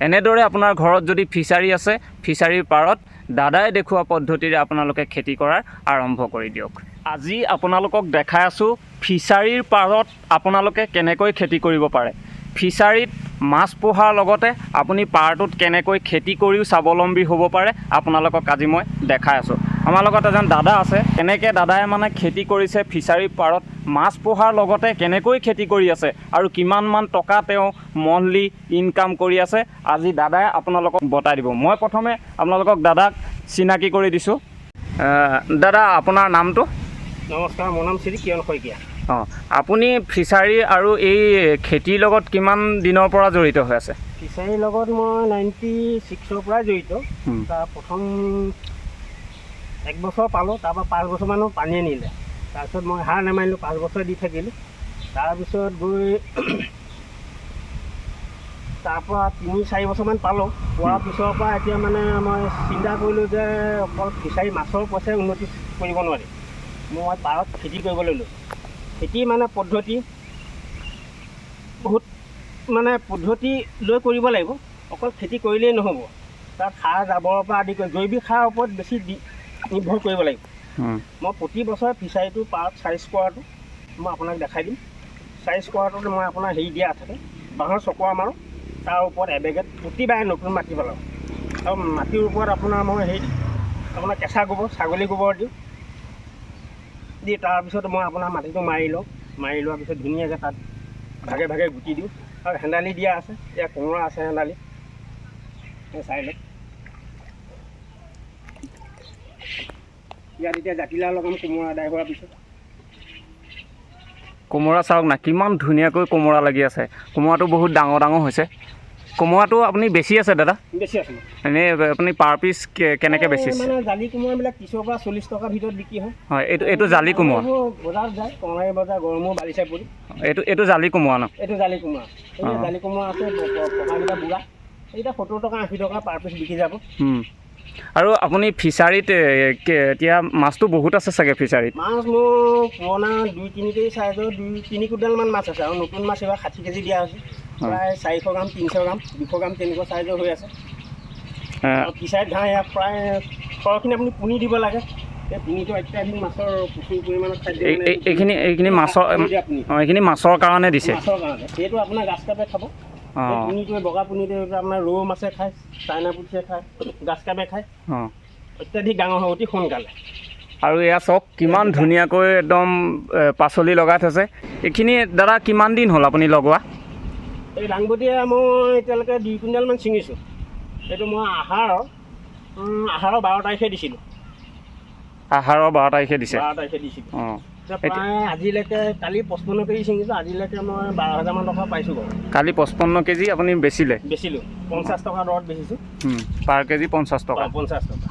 এনেদৰে আপোনাৰ ঘৰত যদি ফিচাৰী আছে, ফিচাৰীৰ পাৰত দাদাই দেখুওৱা পদ্ধতিৰে আপোনালোকে খেতি কৰাৰ আৰম্ভ কৰি দিয়ক। আজি আপোনালোকক দেখাই আছোঁ ফিচাৰীৰ পাৰত আপোনালোকে কেনেকৈ খেতি কৰিব পাৰে। ফিচাৰীত মাছ পোহাৰ লগতে আপুনি পাৰটোত কেনেকৈ খেতি কৰিও স্বাৱলম্বী হ'ব পাৰে, আপোনালোকক আজি মই দেখাই আছোঁ। আমাৰ লগত এজন দাদা আছে। কেনেকৈ দাদাই মানে খেতি কৰিছে, ফিচাৰীৰ পাৰত মাছ পোহাৰ লগতে কেনেকৈ খেতি কৰি আছে আৰু কিমানমান টকা তেওঁ মন্থলি ইনকাম কৰি আছে, আজি দাদাই আপোনালোকক বতাই দিব। মই প্ৰথমে আপোনালোকক দাদাক চিনাকি কৰি দিছোঁ। দাদা, আপোনাৰ নামটো? নমস্কাৰ, মোৰ নাম শ্ৰী কিৰণ শইকীয়া। অঁ, আপুনি ফিচাৰী আৰু এই খেতিৰ লগত কিমান দিনৰ পৰা জড়িত হৈ আছে? ফিচাৰীৰ লগত মই 96ৰ পৰাই জড়িত। তাৰ প্ৰথম এক বছৰ পালোঁ, তাৰপৰা 5 বছৰমানো পানীয়ে নিলে। তাৰপিছত মই হাৰ নামানিলোঁ, 5 বছৰ দি থাকিলোঁ। তাৰপিছত গৈ তাৰপৰা 3-4 বছৰমান পালোঁ। পোৱাৰ পিছৰ পৰা এতিয়া মানে মই চিন্তা কৰিলোঁ যে অকল ফিচাৰী মাছৰ পইচাই উন্নতি কৰিব নোৱাৰি। মই পাৰত খেতি কৰিবলৈ ল'লোঁ। খেতি মানে পদ্ধতি বহুত, মানে পদ্ধতি লৈ কৰিব লাগিব। অকল খেতি কৰিলেই নহ'ব। তাত সাৰ জাবৰৰ পৰা আদি কৰি জৈৱিক সাৰৰ ওপৰত বেছি নিৰ্ভৰ কৰিব লাগিব। মই প্ৰতি বছৰে ফিচাৰীটো পাৰত চাইজ কৰাটো মই আপোনাক দেখাই দিম। চাইজ কৰাটোত মই আপোনাৰ হেৰি দিয়া থাকে, বাঁহৰ চকোৱা মাৰোঁ, তাৰ ওপৰত এবেগেত প্ৰতিবাৰে নতুন মাটি পেলাওঁ আৰু মাটিৰ ওপৰত আপোনাৰ মই হেৰি দিওঁ, আপোনাৰ কেঁচা গোবৰ, ছাগলী গোবৰ দিওঁ। দি তাৰপিছত মই আপোনাৰ মাটিটো মাৰি লওঁ। মাৰি লোৱাৰ পিছত ধুনীয়াকৈ তাত ভাগে ভাগে গুটি দিওঁ আৰু হেন্দালি দিয়া আছে। ইয়াত কোমোৰা আছে, হেন্দালি। এই চাই লওক। ইয়াত এতিয়া জাতিলাও লগাম কোমোৰা আদায় হোৱাৰ পিছত। কোমোৰা চাওক না, কিমান ধুনীয়াকৈ কোমোৰা লাগি আছে। কোমোৰাটো বহুত ডাঙৰ ডাঙৰ হৈছে। কোমোৰাটো আপুনি বেচি আছে দাদা? বেচি আছোঁ মই। এনেই আপুনি পাৰ পিচ কেনেকৈ এই বেচিছে? মানে জালি কোমোৰাবিলাক 30ৰ পৰা 40 টকাৰ ভিতৰত বিক্ৰী হয়। হয়, এইটো জালি কোমোৰা? এইবোৰ বজাৰত যায়, কমলাবাৰী বজাৰ, গড়মূৰ, বালিচাপৰি। এইটো জালি কোমোৰা ন? এইটো জালি কোমোৰা। এই জালি কোমোৰা আছে, পকাকেইটা বুঢ়া। এইকেইটা 70 টকা, 80 টকা পাৰ পিচ বিকি যাব। আৰু আপুনি ফিচাৰীত এতিয়া মাছটো বহুত আছে চাগে ফিচাৰীত? মাছ মোৰ পুৰণা 2-3 কেজি চাইজৰ 2-3 কুইণ্টেলমান মাছ আছে আৰু নতুন মাছ এইবাৰ 60 কেজি দিয়া হৈছে। প্ৰায় 400 গ্ৰাম, 300 গ্ৰাম, 200 গ্ৰাম তেনেকুৱা চাইজৰ হৈ আছে। আৰু ফিচাৰীত ঘাঁহ ইয়াত প্ৰায় সৰহখিনি আপুনি পুনি দিব লাগে। এই পুনিটো অত্যাধিক মাছৰ প্ৰচুৰ পৰিমাণত খাদ্য। মানে এইখিনি মাছৰ পুনি দিয়া পুনি। অঁ, এইখিনি মাছৰ কাৰণে দিছে? মাছৰ কাৰণে। সেইটো আপোনাৰ গাছ কাপে খাব। এই পুনিটোৱে, বগা পুনিটোৱে আপোনাৰ ৰৌ মাছে খায়, চাইনা পুঠিয়ে খায়, গাছ কাপে খায়। অত্যাধিক ডাঙৰ হয় অতি সোনকালে। আৰু এয়া চাওক, কিমান ধুনীয়াকৈ একদম পাচলি লগাই থৈছে। এইখিনি দাদা, কিমান দিন হ'ল আপুনি লগোৱা? এই দাংবটীয়ে মই এতিয়ালৈকে 2 কুইণ্টেলমান ছিঙিছোঁ। এইটো মই আহাৰৰ 12 তাৰিখে দিছিলোঁ। আহাৰৰ 12 তাৰিখে দিছে? 12 তাৰিখে দিছিলোঁ। অঁ। এতিয়া প্ৰায় আজিলৈকে, কালি 55 কেজি ছিঙিছোঁ, আজিলৈকে মই 12 হাজাৰমান টকা পাইছোঁ বাৰু। কালি 55 কেজি আপুনি বেচিলে? বেচিলোঁ, 50 টকা দৰত বেচিছোঁ। পাৰ কেজি 50 টকা? অঁ, 50 টকা।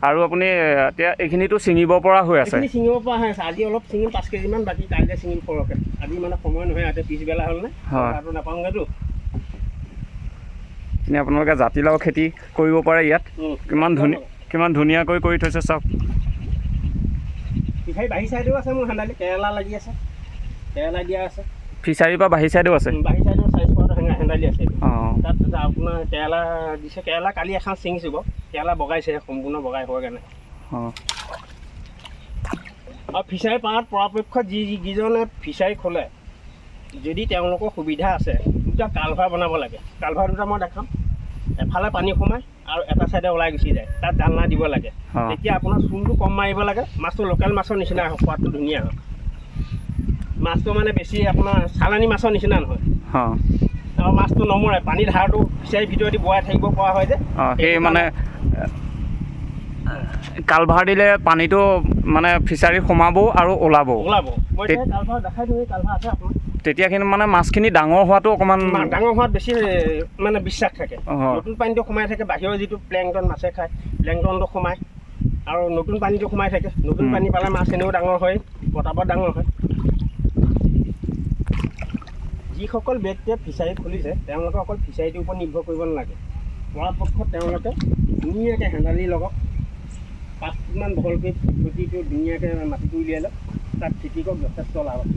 আৰু আপুনি এতিয়া এইখিনিতো ছিঙিব পৰা হৈ আছে? এইখিনি ছিঙিব পৰা হৈ আছে। আজি অলপ ছিঙিম 5 কেজিমান, বাকী কাইলৈ ছিঙিম সৰহকৈ। আজি মানে সময় নহয়, ইয়াতে পিছবেলা হ'ল নে। তাতো নাপাওঁগৈতো। এইখিনি আপোনালোকে জাতিলাও খেতি কৰিব পাৰে ইয়াত। কিমান ধুনীয়াকৈ কৰি থৈছে চাওক। ফিচাৰী বাঢ়ি চাইডেও আছে মোৰ হেন্দালি, কেৰেলা লাগি আছে, কেৰেলা দিয়া আছে। ফিচাৰীৰ পৰা বাঢ়ি চাইডেও আছে? বাঢ়ি চাইডেও চাইজ কৰাটো হেন্দালি আছে এইটো। অঁ। তাত আপোনাৰ কেৰেলা দিছে। কেৰেলা কালি এখন ছিঙিছোঁ বাৰু। কেৰেলা বগাইছে, সম্পূৰ্ণ বগাই হোৱা কাৰণে। আৰু ফিচাৰী পাৰত পৰাপক্ষত যিজনে ফিচাৰী খোলে, যদি তেওঁলোকৰ সুবিধা আছে, দুটা কালভাৰ বনাব লাগে। কালভাৰ দুটা মই দেখাম। এফালে পানী সোমায় আৰু এটা চাইডে ওলাই গুচি যায়। তাত জালনা দিব লাগে। তেতিয়া আপোনাৰ চূণটো কম মাৰিব লাগে। মাছটো লোকেল মাছৰ নিচিনা হয়, সোৱাদটো ধুনীয়া হয়। মাছটো মানে বেছি আপোনাৰ চালানী মাছৰ নিচিনা নহয়। আৰু মাছটো নমৰে। পানীৰ ধাৰটো ফিচাৰীৰ ভিতৰেদি বোৱাই থাকিব পৰা হয় যে। অঁ, সেই মানে কালভাৰ দিলে পানীটো মানে ফিচাৰীত সোমাবও আৰু ওলাবও। ওলাব। মই এতিয়া কালভাৰ দেখাই দিওঁ। এই কালভাৰ আছে আপোনাৰ। তেতিয়া কিন্তু মানে মাছখিনি ডাঙৰ হোৱাটো অকণমান ডাঙৰ হোৱাত বেছি মানে বিশ্বাস থাকে। নতুন পানীটো সোমাই থাকে, বাহিৰৰ যিটো প্লেংটন মাছে খায়, প্লেংটনটো সোমায় আৰু নতুন পানীটো সোমাই থাকে। নতুন পানী পালে মাছ এনেও ডাঙৰ হয়, পটাপট ডাঙৰ হয়। যিসকল ব্যক্তিয়ে ফিচাৰী খুলিছে, তেওঁলোকে অকল ফিচাৰীটোৰ ওপৰত নিৰ্ভৰ কৰিব নালাগে। পৰাপক্ষত তেওঁলোকে ধুনীয়াকৈ হেন্দালি লগাওক। 5 ফুটমান বহল কৰি খুঁটিটো ধুনীয়াকৈ মাটিটো উলিয়াই লওক, তাত খেতি কৰক, যথেষ্ট লাভ আছে।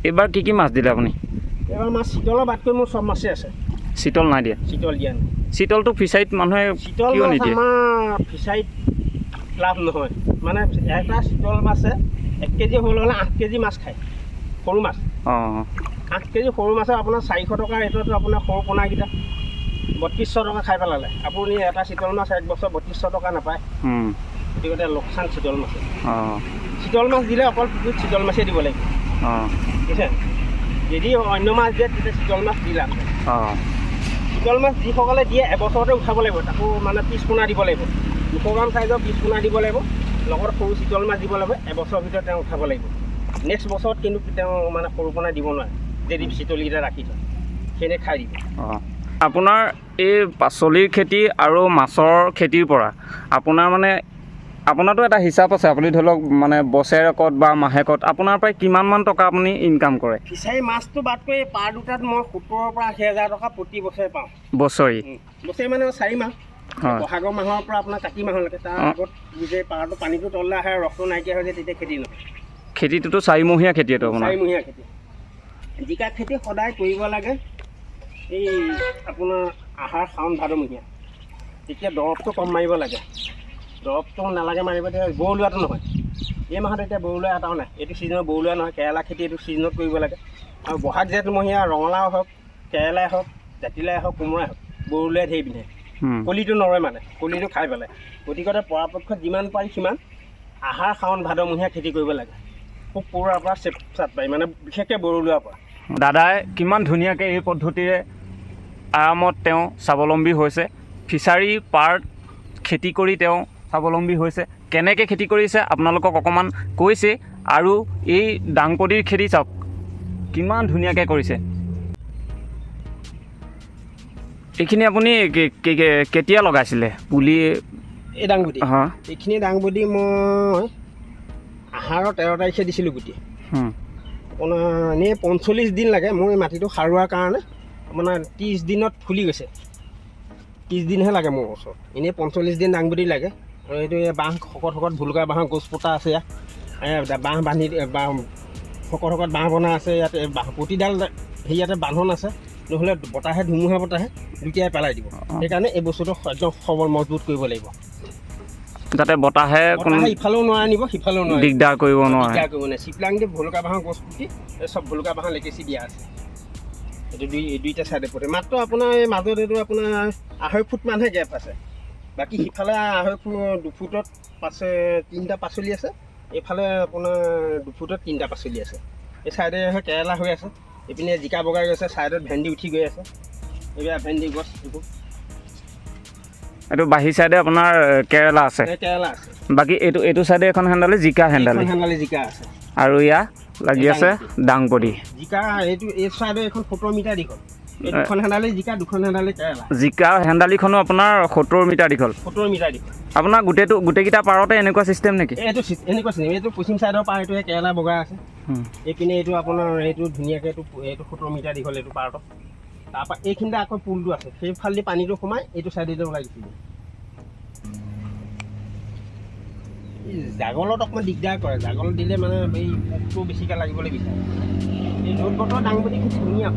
এইবাৰ কি কি মাছ দিলে আপুনি? এইবাৰ মাছ চিতলৰ বাদকৈ মোৰ চব মাছেই আছে। চিতল নাই দিয়া? চিতল দিয়া নাই। চিতলটো ফিচাৰীত মানুহে চিতল কিয় মাছ নিদিয়ে? আমাৰ ফিচাৰীত লাভ নহয়। মানে এটা চিতল মাছে 1 কেজি হ'বলৈ হ'লে 8 কেজি মাছ খায়, সৰু মাছ। অঁ। 8 কেজি সৰু মাছৰ আপোনাৰ 400 টকা ৰেটত আপোনাৰ সৰু পোনাকেইটা 3200 টকা খাই পেলালে। আপুনি এটা চিতল মাছ এক বছৰ 3200 টকা নাপায়। গতিকে লোকচান চিতল মাছে। অঁ। চিতল মাছ দিলে অকল পুখুৰীত চিতল মাছেই দিব লাগিব। অঁ। বুজিছে? যদি অন্য মাছ দিয়ে তেতিয়া চিতল মাছ দি লাভ নাই। অঁ। চিতল মাছ যিসকলে দিয়ে এবছৰতে উঠাব লাগিব, তাকো মানে পিছ পোনা দিব লাগিব, 200 গ্ৰাম চাইজৰ পিছ পোনা দিব লাগিব, লগত সৰু চিতল মাছ দিব লাগিব, এবছৰৰ ভিতৰত তেওঁ উঠাব লাগিব। নেক্সট বছৰত কিন্তু তেওঁ মানে সৰু পোনা দিব নোৱাৰে, যদি চিতলকেইটা ৰাখি থয় সেইনে খাই দিব। অঁ। আপোনাৰ এই পাচলিৰ খেতি আৰু মাছৰ খেতিৰ পৰা আপোনাৰ মানে আপোনাৰতো এটা হিচাপ আছে, আপুনি ধৰি লওক মানে বছৰেকত বা মাহেকত আপোনাৰ প্ৰায় কিমানমান টকা আপুনি ইনকাম কৰে? ফিচাৰী মাছটো বাদ কৰি পাৰ দুটাত মই 70ৰ পৰা 80 হাজাৰ টকা প্ৰতি বছৰে পাওঁ। বছৰি? বছৰি মানে 4 মাহ, হয়। বহাগৰ মাহৰ পৰা আপোনাৰ কাতি মাহলৈকে। তাৰ অঁ। আগত যে পাৰটো পানীটো তললৈ আহে, ৰসটো নাইকিয়া হৈ যায়, তেতিয়া খেতি নহয়। খেতিটোতো চাৰিমহীয়া খেতি এইটো আপোনাৰ? চাৰিমহীয়া খেতি। জিকা খেতি সদায় কৰিব লাগে এই আপোনাৰ আহাৰ শাওণ ভাদমহীয়া, তেতিয়া দৰৱটো কম মাৰিব লাগে। দৰৱটো নালাগে মাৰিব, তেতিয়া বৰলোৱাটো নহয়। এই মাহত এতিয়া বৰলোৱা এটাও নাই, এইটো ছিজনত বৰলোৱা নহয়। কেৰেলা খেতি এইটো ছিজনত কৰিব লাগে। আৰু বহাগ জেঠমহীয়া ৰঙালাও হওক, কেৰেলাই হওক, জাতিলাই হওক, কোমোৰাই হওক, বৰলোৱাই ধেৰ পিন্ধে, কলিটো নৰয়, মানে কলিটো খাই পেলাই। গতিকে পৰাপক্ষত যিমান পাৰি সিমান আহাৰ শাওণ ভাদমহীয়া খেতি কৰিব লাগে, পোক পৰুৱাৰ পৰা চেপ চাট পাৰি, মানে বিশেষকৈ বৰলোৱাৰ পৰা। দাদাই কিমান ধুনীয়াকৈ এই পদ্ধতিৰে আৰামত তেওঁ স্বাৱলম্বী হৈছে। ফিচাৰী পাৰত খেতি কৰি তেওঁ স্বাৱলম্বী হৈছে। কেনেকৈ খেতি কৰিছে আপোনালোকক অকণমান কৈছে। আৰু এই দাংবডিৰ খেতি চাওক কিমান ধুনীয়াকৈ কৰিছে। এইখিনি আপুনি কেতিয়া লগাইছিলে পুলি? এই দাংবডি? হা। এইখিনি দাংবডি মই আহাৰৰ 13 তাৰিখে দিছিলোঁ গুটি। আপোনাৰ এনেই 45 দিন লাগে। মোৰ এই মাটিটো সাৰুৱাৰ কাৰণে আপোনাৰ 30 দিনত ফুলি গৈছে। 30 দিনহে লাগে মোৰ ওচৰত, এনেই 45 দিন দাংবডি লাগে। আৰু এইটো এই বাঁহ শকত শকত ভুলুকা বাঁহৰ গছ পোতা আছে ইয়াত, বাঁহ বান্ধি বাঁহ শকত শকত বাঁহ বনা আছে ইয়াত। এই বাঁহ প্ৰতিডাল সেই ইয়াতে বান্ধোন আছে, নহ'লে বতাহে ধুমুহা বতাহে লুটিয়াই পেলাই দিব। সেইকাৰণে এই বস্তুটো একদম সবল মজবুত কৰিব লাগিব, যাতে বতাহে কোনো বতাহে ইফালেও নোৱাৰে নিব, সিফালেও নোৱাৰে, দিগদাৰ কৰিব নোৱাৰে। দিগদাৰ কৰিব নোৱাৰে। চিপলাং দি ভুলুকা বাঁহৰ গছ পুতি এই চব ভুলুকা বাঁহৰ লেকেচি দিয়া আছে। এইটো দুইটা চাইডে পোতে মাত্ৰ আপোনাৰ এই মাজত এইটো আপোনাৰ 2.5 ফুটমানহে গেপ আছে। বাকী সিফালে 2.5 ফুট 2 ফুটত 3টা পাচলি আছে, এইফালে আপোনাৰ 2 ফুটত 3টা পাচলি আছে। এই চাইডে কেৰেলা হৈ আছে, এইপিনে জিকা বগাই গৈছে, চাইডত ভেন্দি উঠি গৈ আছে। এইবিলাক ভেন্দি গছ এইবোৰ। এইটো বাঢ়ি চাইডে আপোনাৰ কেৰেলা আছে। এই কেৰেলা আছে। বাকী এইটো চাইডে এখন হেন্দালি জিকা হেন্দালি। এইখন হেন্দালি জিকা আছে। আৰু ইয়া লাগি আছে দাংবডি। জিকা এইটো এই চাইডে এখন 70 মিটাৰ দীঘল। এই দুখন হেন্দালি জিকা, দুখন হেন্দালি কেৰেলা। জিকা হেন্দালিখনো আপোনাৰ 70 মিটাৰ দীঘল। 70 মিটাৰ দীঘল। আপোনাৰ গোটেইকেইটা পাৰতে এনেকুৱা চিষ্টেম নেকি? এইটো এনেকুৱা চিষ্টেম। এইটো পশ্চিম চাইডৰ পাৰ, এইটো কেৰেলা বগাই আছে। এইপিনে এইটো আপোনাৰ এইটো ধুনীয়াকৈ এইটো 70 মিটাৰ দীঘল এইটো পাৰটো। তাৰপৰা এইখিনিতে আকৌ পুলটো আছে, সেইফালেদি পানীটো সোমাই এইটো চাইডেদি ওলাই গুচি যায়। জাগলত অকণমান দিগদাৰ কৰে, জাগলত দিলে মানে এই পোকটো বেছিকৈ লাগিবলৈ বিচাৰে। এই ৰ'দ বতৰৰ দাংবডি খেতি ধুনীয়া।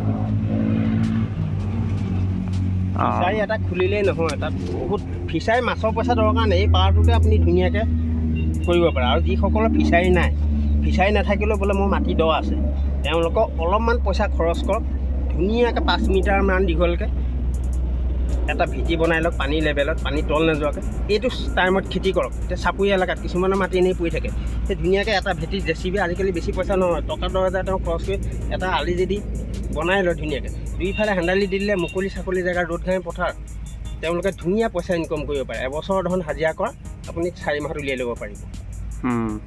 ফিচাৰী এটা খুলিলেই নহয়, তাত বহুত ফিচাৰী মাছৰ পইচা দৰকাৰ নাই, এই পাৰটোতে আপুনি ধুনীয়াকৈ কৰিব পাৰে। আৰু যিসকলৰ ফিচাৰী নাই, ফিচাৰী নাথাকিলেও বোলে মোৰ মাটি দ আছে, তেওঁলোকক অলপমান পইচা খৰচ কৰক, ধুনীয়াকৈ 5 মিটাৰমান দীঘলকৈ এটা ভেটি বনাই লওক, পানী লেভেলত পানী তল নোযোৱাকৈ। এইটো টাইমত খেতি কৰক। এতিয়া চাপৰি এলেকাত কিছুমানৰ মাটি এনেই পৰি থাকে, সেই ধুনীয়াকৈ এটা ভেটি জে চি বি আজিকালি বেছি পইচা নহয়, টকা 10,000 তেওঁ খৰচ কৰি এটা আলি যদি বনাই লয় ধুনীয়াকৈ, দুইফালে হেন্দালি দি দিলে মুকলি চাকলি জেগা, ৰ'দ ঘাঁহ পথাৰ, তেওঁলোকে ধুনীয়া পইচা ইনকম কৰিব পাৰে। এবছৰৰ ধন হাজিৰা কৰা আপুনি 4 মাহত উলিয়াই ল'ব পাৰিব।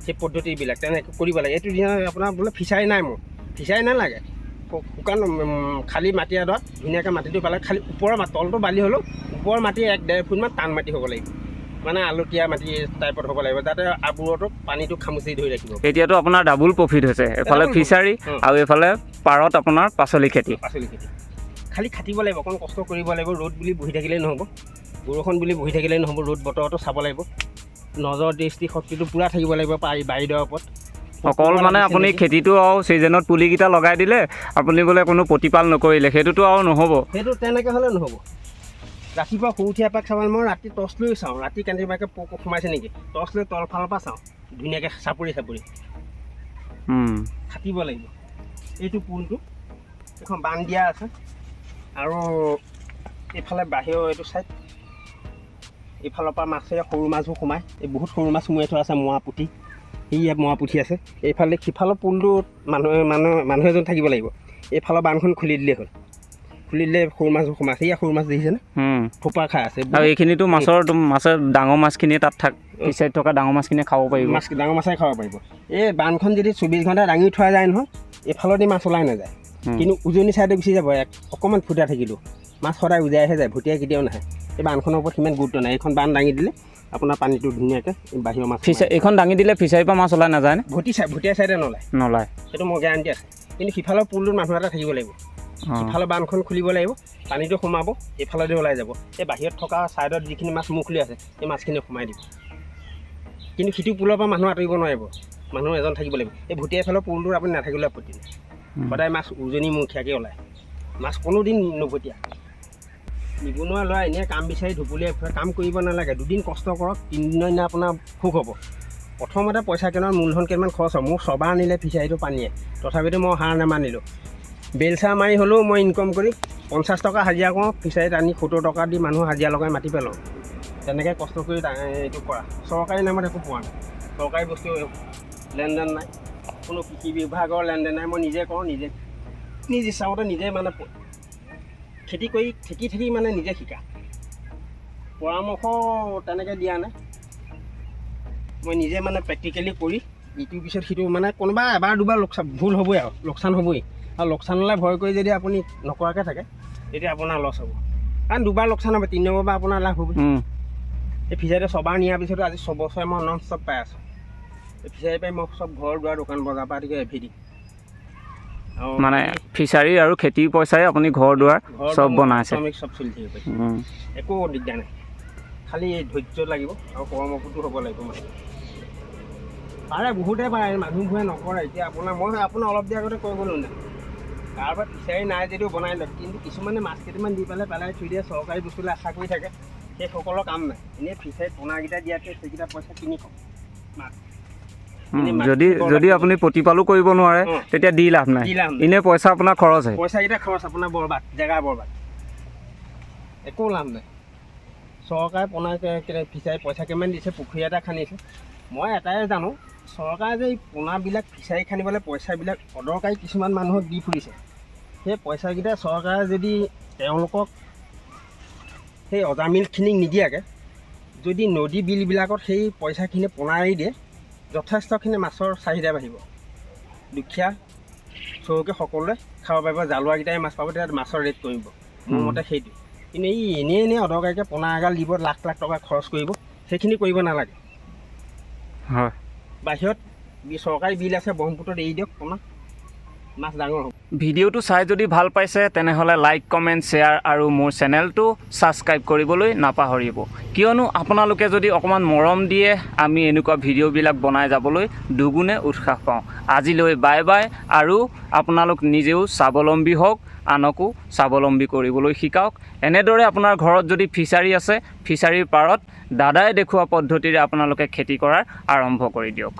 সেই পদ্ধতিবিলাক তেনেকৈ কৰিব লাগে। এইটো ধুনীয়া আপোনাৰ বোলে ফিচাৰী নাই, মোৰ ফিচাৰী নালাগে, শুকান খালী মাটি এডৰাত ধুনীয়াকৈ মাটিটো পেলাই, খালী ওপৰৰ তলটো বালি হ'লেও ওপৰৰ মাটি 1-1.5 ফুটমান টান মাটি হ'ব লাগিব, মানে আলতীয়া মাটি টাইপত হ'ব লাগিব, যাতে আবুৰতো পানীটো খামুচি ধৰি ৰাখিব। এতিয়াতো আপোনাৰ ডাবুল প্ৰফিট হৈছে, এফালে ফিচাৰী আৰু এইফালে পাৰত আপোনাৰ পাচলি খেতি। পাচলি খেতি খালী খাটিব লাগিব, অকণ কষ্ট কৰিব লাগিব। ৰ'দ বুলি বহি থাকিলেই নহ'ব, বৰষুণ বুলি বহি থাকিলেই নহ'ব, ৰ'দ বতৰতো চাব লাগিব, নজৰ দৃষ্টি শক্তিটো পূৰা থাকিব লাগিব বাৰীডৰাৰ ওপৰত। অকল মানে লাগিছে আপুনি নেকি? খেতিটো আৰু ছিজনত পুলিকেইটা লগাই দিলে, আপুনি বোলে কোনো প্ৰতিপাল নকৰিলে, সেইটোতো আৰু নহ'ব। সেইটো তেনেকৈ হ'লে নহ'ব। ৰাতিপুৱা শুই উঠি এপাক চাব। মই ৰাতি টৰ্চ লৈ চাওঁ, ৰাতি কেনেবাকৈ পোক সোমাইছে নেকি, টৰ্চ লৈ তলফালৰ পৰা চাওঁ ধুনীয়াকৈ চাপৰি চাপৰি। খাটিব লাগিব। এইটো পুলটো এখন বান্ধ দিয়া আছে আৰু এইফালে বাহিৰৰ এইটো ছাইড, এইফালৰ পৰা মাছে, সৰু মাছবোৰ সোমায়। এই বহুত সৰু মাছ সোমোৱাই থোৱা আছে, মোৱা পুঠি, সি ইয়াত মোৱা পুঠি আছে। এইফালে সিফালৰ পুলটোত মানুহ মানুহ মানুহ এজন থাকিব লাগিব। এইফালৰ বান্ধখন খুলি দিলেই হ'ল। খুলি দিলে সৰু মাছবোৰ সোমাইছে। ইয়াত সৰু মাছ দেখিছেনে? থোপা খাই আছে। আৰু এইখিনিতো মাছৰ মাছে, ডাঙৰ মাছখিনিয়ে তাত থাক, ফিচাৰীত থকা ডাঙৰ মাছখিনিয়ে খাব পাৰিব। মাছ, ডাঙৰ মাছে খাব পাৰিব। এই বান্ধখন যদি 24 ঘণ্টা দাঙি থোৱা যায় নহয়, এইফালেদি মাছ ওলাই নাযায়। কিন্তু উজনি ছাইডে গুচি যাব। এক অকণমান ফুটা থাকিলেও মাছ সদায় উজাইহে যায়, ভটিয়াই কেতিয়াও নাহে। এই বান্ধখনৰ ওপৰত সিমান গুৰুত্ব নাই। এইখন বান্ধ দাঙি দিলে আপোনাৰ পানীটো ধুনীয়াকৈ এই বাহিৰৰ মাছ ফিচাৰী এইখন দাঙি দিলে ফিচাৰীৰ পৰা মাছ ওলাই নাযায় নে? ভটিয়াই ছাইডে নোলায়। নোলায়। সেইটো মোৰ গেৰাণ্টি আছে। কিন্তু সিফালৰ পুলটোত মানুহ এটা থাকিব লাগিব। সিফালৰ বান্ধখন খুলিব লাগিব, পানীটো সোমাব, এইফালেদি ওলাই যাব। এই বাহিৰত থকা ছাইডত যিখিনি মাছ মুখ লৈ আছে, সেই মাছখিনি সোমাই দিব। কিন্তু সিটো পুলৰ পৰা মানুহ আঁতৰিব নোৱাৰিব, মানুহ এজন থাকিব লাগিব। এই ভটিয়াই ফালৰ পুলটোত আপুনি নাথাকিলেও আপত্তি নাই। সদায় মাছ উজনি মুখীয়াকৈ ওলায়, মাছ কোনোদিন নভটিয়া। নিবনুৱা ল'ৰা এনেই কাম বিচাৰি ঢুপুলিয়াই ফুৰে, কাম কৰিব নালাগে। দুদিন কষ্ট কৰক, তিনিদিনৰ দিনা আপোনাৰ সুখ হ'ব। প্ৰথমতে পইচা কেইটামান, মূলধন কেইটামান খৰচ হ'ব। মোৰ ছবাৰ নিলে ফিচাৰীটো পানীয়ে, তথাপিতো মই হাৰ নামানিলোঁ। বেলচা মাৰি হ'লেও মই ইনকম কৰি 50 টকা হাজিৰা কৰোঁ, ফিচাৰীত আনি 70 টকা দি মানুহ হাজিৰা লগাই মাতি পেলাওঁ। তেনেকৈ কষ্ট কৰি এইটো কৰা। চৰকাৰী নামত একো পোৱা নাই, চৰকাৰী বস্তু লেনদেন নাই, কোনো কৃষি বিভাগৰ লেনদেন নাই। মই নিজে কৰোঁ, নিজে নিজ ইচ্ছামতে, নিজে মানে খেতি কৰি থাকি থাকি মানে নিজে শিকা। পৰামৰ্শ তেনেকৈ দিয়া নাই। মই নিজে মানে প্ৰেক্টিকেলি কৰি ইটোৰ পিছত সিটো, মানে কোনোবা এবাৰ দুবাৰ লোকচান, ভুল হ'বই আৰু লোকচান হ'বই। আৰু লোকচানলৈ ভয় কৰি যদি আপুনি নকৰাকৈ থাকে, তেতিয়া আপোনাৰ লছ হ'ব। কাৰণ দুবাৰ লোকচান হ'ব, তিনি নম্বৰ বাৰ আপোনাৰ লাভ হ'ব। এই ফিচাৰীটো ছবাৰ নিয়াৰ পিছতো আজি 6 বছৰে মই নন ষ্টপ পাই আছোঁ। এই ফিচাৰীৰ পৰাই মই চব ঘৰ দুৱাৰ, দোকান বজাৰ পৰা আদি কৰি এভৰিথিং। আৰু মানে ফিচাৰী আৰু খেতিৰ পইচাৰে আপুনি ঘৰ দুৱাৰ ঘৰ চব বনাইছে। শ্ৰমিক চব চলি থাকিব পাৰি। একো দিগদাৰ নাই, খালি ধৈৰ্য লাগিব আৰু কৰ্মপটু হ'ব লাগিব। মানে পাৰে, বহুতে পাৰে, মানুহবোৰে নকৰে। এতিয়া আপোনাৰ মই আপোনাৰ অলপ দেৰি আগতে কৈ গ'লোঁ নাই, কাৰোবাৰ ফিচাৰী নাই যদিও বনাই লওক। কিন্তু কিছুমানে মাছ কেইটামান দি পেলাই পেলাই থৈ দিয়ে, চৰকাৰী বস্তুলৈ আশা কৰি থাকে, সেইসকলৰ কাম নাই। এনেই ফিচাৰীত পোনাকেইটা দিয়াতকৈ সেইকেইটা পইচা কিনি খাওক মাছ। এনেই মাছ যদি বৰবাদ যদি কৰিব। আপুনি প্ৰতিপালো কৰিব নোৱাৰে, তেতিয়া দি লাভ নাই। দি লাভ নাই। এনেই পইচা আপোনাৰ খৰচ হয়। পইচাকেইটা খৰচ আপোনাৰ বৰবাদ, জেগা বৰবাদ, একো লাভ নাই। চৰকাৰে পোনা ফিচাৰী পইচা কিমান দিছে, পুখুৰী এটা খান্দিছে। মই এটাই জানো, চৰকাৰে যে এই পোনাবিলাক ফিচাৰী খান্দিবলৈ পইচাবিলাক অদৰকাৰী কিছুমান মানুহক দি ফুৰিছে, সেই পইচাকেইটা চৰকাৰে যদি তেওঁলোকক সেই অজামিলখিনিক নিদিয়াকৈ যদি নদী বিলবিলাকত সেই পইচাখিনি পোনা এৰি দিয়ে, যথেষ্টখিনি মাছৰ চাহিদা বাঢ়িব। দুখীয়া চৌকে সকলোৱে খাব পাৰিব, জালুৱাকেইটাই মাছ পাব, তেতিয়া মাছৰ ৰেট কমিব। মোৰ মতে সেইটোৱে। কিন্তু এই এনেই এনেই অদৰকাৰীকৈ পোনা এগাল দিব, লাখ লাখ টকা খৰচ কৰিব, সেইখিনি কৰিব নালাগে। বাহিৰত চৰকাৰী বিল আছে, ব্ৰহ্মপুত্ৰত এৰি দিয়ক পোনা, মাছ ডাঙৰ হ'ব। ভিডিঅ'টো চাই যদি ভাল পাইছে, তেনেহ'লে লাইক, কমেণ্ট, শ্বেয়াৰ আৰু মোৰ চেনেলটো ছাবস্ক্ৰাইব কৰিবলৈ নাপাহৰিব। কিয়নো আপোনালোকে যদি অকণমান মৰম দিয়ে, আমি এনেকুৱা ভিডিঅ'বিলাক বনাই যাবলৈ দুগুণে উৎসাহ পাওঁ। আজিলৈ বাই বাই। আৰু আপোনালোক নিজেও স্বাৱলম্বী হওক, আনকো স্বাৱলম্বী কৰিবলৈ শিকাওক। এনেদৰে আপোনাৰ ঘৰত যদি ফিচাৰী আছে, ফিচাৰীৰ পাৰত দাদাই দেখুওৱা পদ্ধতিৰে আপোনালোকে খেতি কৰাৰ আৰম্ভ কৰি দিয়ক।